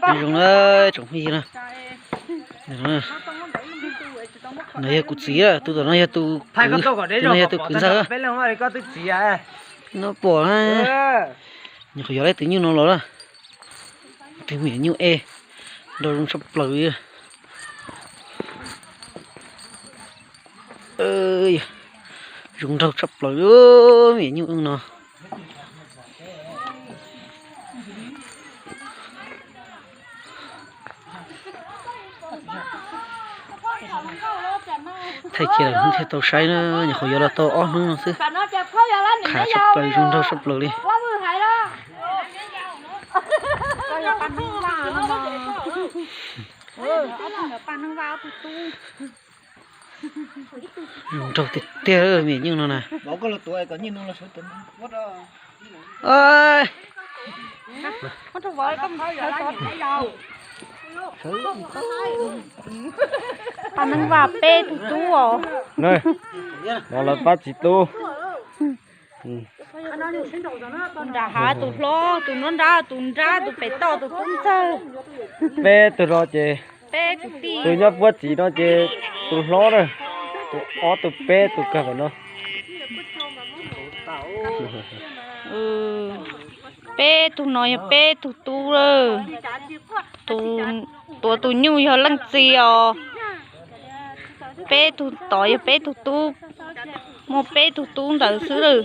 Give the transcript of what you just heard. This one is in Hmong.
Zoo na, tsoom phooj ywg na. No yog kuv txiv, tus tom no yog tus kwv, tus no yog tus kwv ntxawg. No pom na, nyuam qhuav yog lawv tus nyuj no los na. Tus me nyuj ej, nrau zoo tshaj plaws li. Zoo nraug tshaj plaws li me nyuj no. Thaij kiag lawm thiaj tau saib na, nyuam qhuav yuav los tau ob hnub no xwb. Khav tshaj plaws, zoo nraug tshaj plaws li. Zoo nraug tiag tiag me nyuj no na. Pab neeg vaj peb tug tub os. No lawv pab txiv tub. Tus nram hav tus hlob, tus nruab nrab tus nrab, tus pem toj tus tub ntxawg. Peb tug no ces, peb kwv tij, tus nyob puab txiv no ces tus hlob na, tus ob tus peb tus kawg pem no. Peb tug no yog peb tug tub lawm. Tus tuav tus nyuj yog leej txiv os. Peb tug tod yog peb tug tub, muaj peb tug tub ntawd xwb lawm.